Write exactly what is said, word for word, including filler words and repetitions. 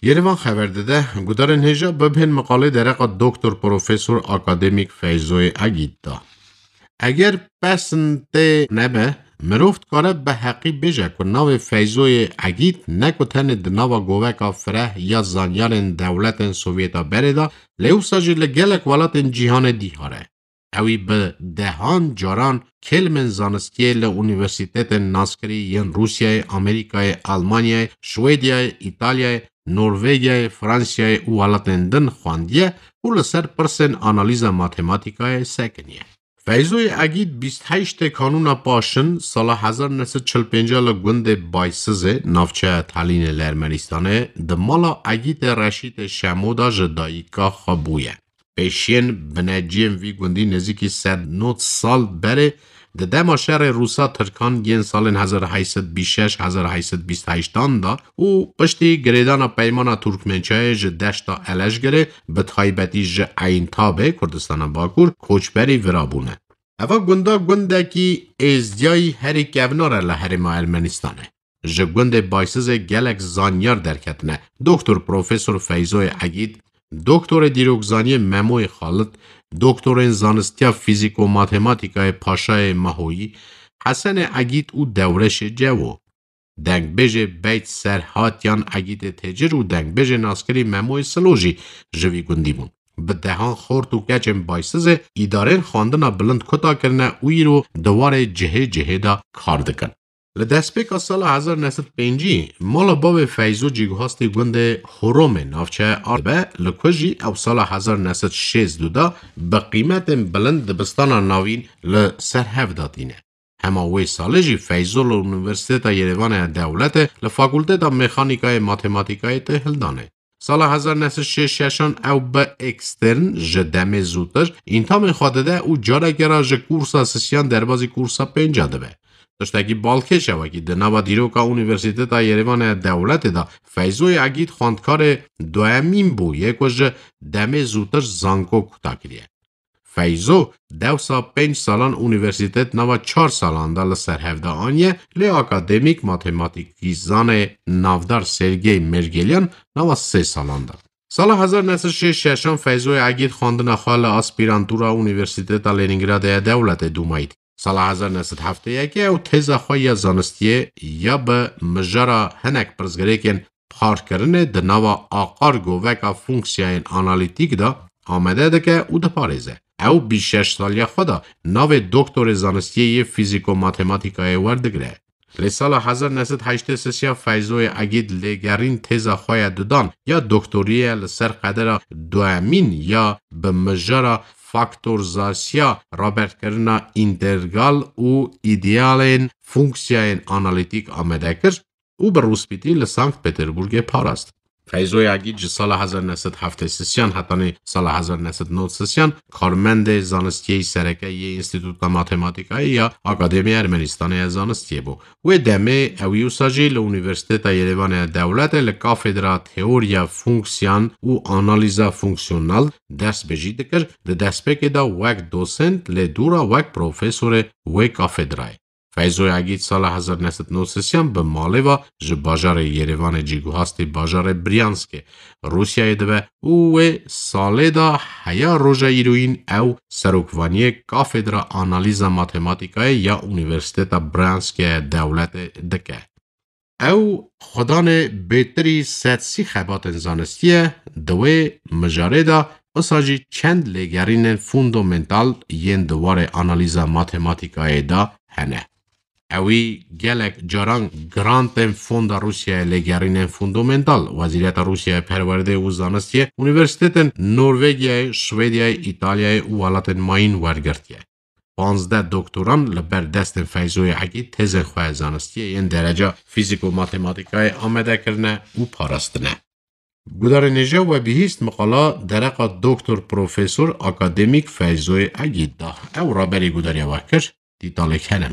Yerivan xeber dide, gudarên hêja bibhên miqalê dereqa Doktor Profesor Akademîk Feyzoyê Egîd da. Eger pesn tê nebe, mirov dikare bi heqî bêje ku navê Feyzoyê Egîd ne ku tenê di nava goveka fireh ya zanyarên dewletên Sovyeta berê de, lê wisa jî li gelek welatên cîhanê dîhar e. Ewî bi dehan caran kêlmên zanistiyê li unîversîtetên naskirî yên Rûsyayê, Amerîkayê, Almanyayê, Şwediyayê, Îtalyayê, Norvegiyayê, Fransiyayê û welatên din xwendiye û li ser pirsên analîza matematîkayê sekiniye. Feyzoyê Egîd bîst heştê Kanûna Paşin sala hezar neh sed çil pênc li gundê Baysizê, navçeya Talînê li Ermenistanê, di mala Egîtê Reşîtê Şemo de ji dayika xwe bûye. Pêşiyên bineciyên vî gundî nêzîkî sed nod sal berê di dema şerê Rûsa-Tirkan yên salên hezar heyt sed bîst şeş hezar heyt sed bîst heştan de û piştî girêdana Peymana Turkmençayê ji deşta Elejgirê, bi taybetî ji Eyntabê, Kurdistana Bakur, koçberî vira bûne. Eva gunda gundekî êzdiyayî herî kevnar e li herêma Ermenistanê. Ji gundê Baysizê gelek zanyar derketine. Doktor Profesor Feyzoyê Egîd, Doktorê Dîrokzaniyê Memoyê Xalit, Doktorên Zanistiya Fîzîko-Matematîkayê Paşayê Mahoyî, Hesenê Egîd û Dewreşê Cewo. Dengbêjê Beyt Serhatyan Egîdê Têcir û dengbêjê naskirî Memoyê Silo jî ji vî gundî bûn. Bi dehan xort û keçên Baysizê îdarên xwendina bilind kuta kirine û îro di warê cihê cihê de kar dikin. Li destpêka sala hezar neh sed pêncî mala bavê Feyzo cîguhastî gundê Horomê navçeya Arbe, li ku jî ew sala hezar neh sed şêst û du de bi qîmetên bilind dibistana navîn li ser hev de tîne. Hema wê salê jî Feyzo li Unîversîteta Yerêvanê ya Dewletê li Fakulteta Mekanîkayê Matematîkayê tê hildanê. Sala hezar neh sed şêst şeşan ew bi ekstern ji demê zûtir întamê xwe dide û carekê re ji kursa sisiyan derbazî kursa pênca dibe. Tiştekî balkêş e, wekî di nava dîroka Unîversîteta Yerêvanê ya Dewletê de Feyzoyê Egîd xwendkarê duyemîn bû yê ku ji demê zûtir zanko kuta kiriye. Feyzo dewsa pênc salan unîversîtet nava çar salan de li ser hev de aniye, lê akademîk matematîkîzanê navdar Sergey Mergelyan nava sê salan de. Sala hezar neh sed şêst şeşan Feyzoyê Egîd xwendina xwe li aspîrantura Unîversîteta Lenîngradê ya Dewletê dûmayî. Sala hezar neh sed heftê yekê ew têza xwe ya zanistiyê ya bi mijara hinek pirsgirêkên parkirinê di nava aqar goveka fonksiyayên analîtîk de amade dike û diparêze. Ew bîst şeş saliya xwe de navê doktorê zanistiyê yê fîzîko-matematîkayê werdigire. Lê sala hezar neh sed heştê sisiya Feyzoyê Egîd lêgerîn têza xwe ya dudan ya doktoriyê li ser qedera duyemîn ya bi mijara faktorizasiya rabertkirina întegral û îdealên fonksiyayên analîtîk amade kir û bi rûspîtî li Sankt Peterburgê parast. Feyzoyê Egîd ji sala hezar neh sed heftê sisiyan hetanî sala hezar neh sed nod sisiyan karmendê zanistiyê sereke yê Înstîtuta Matematîkayê ya Akademiya Ermenistanê ya Zanistiyê bû. Wê demê ewî wisa jî li Unîversîteta Yerêvanê ya Dewletê li kafedra teoriya fonksiyan û analîza fonksiyonel ders bijî dikir, di destpêkê de wek dosent lê dû re wek profesorê wê kafedrayê. Feyzoyê Egîd sala hezar neh sed nod sisiyan bi malê ve ji bajarê Yerêvanê cîguhastî bajarê Bryanskê, Rûsyayê dibe û wê salê de heya roja îroyîn ew serokvaniyê kafedra analîza matematîkayê ya Unîversîteta Bryanskê ya dewletê dike. Ew xwedanê bêtirî sed sî xebatên zanistî ye, di wê mijarê de wisa jî çend lêgerînên fundamental yên di warê analîza matematîkayê de hene. Ewî gelek caran grantên Fonda Rûsyayê lêgerînên fundamental, Wezîreta Rûsyayê Perwerdeyê û Zanistiyê, unîversîtetên Norvegiyayê, Şwediyayê, Îtalyayê û welatên mayîn wergirtiye. Panzdeh doktoran li ber destên Feyzoyê Egîd têzên xwe ya zanistiyê yên dereca fîzîko-matematîkayê amade kirine û parastine. Gudarên hêja we bihîst miqala dereqa Doktor Profesor Akademîk Feyzoyê Egîd da. Ew raberî gudariya we kir, dîtalek hene.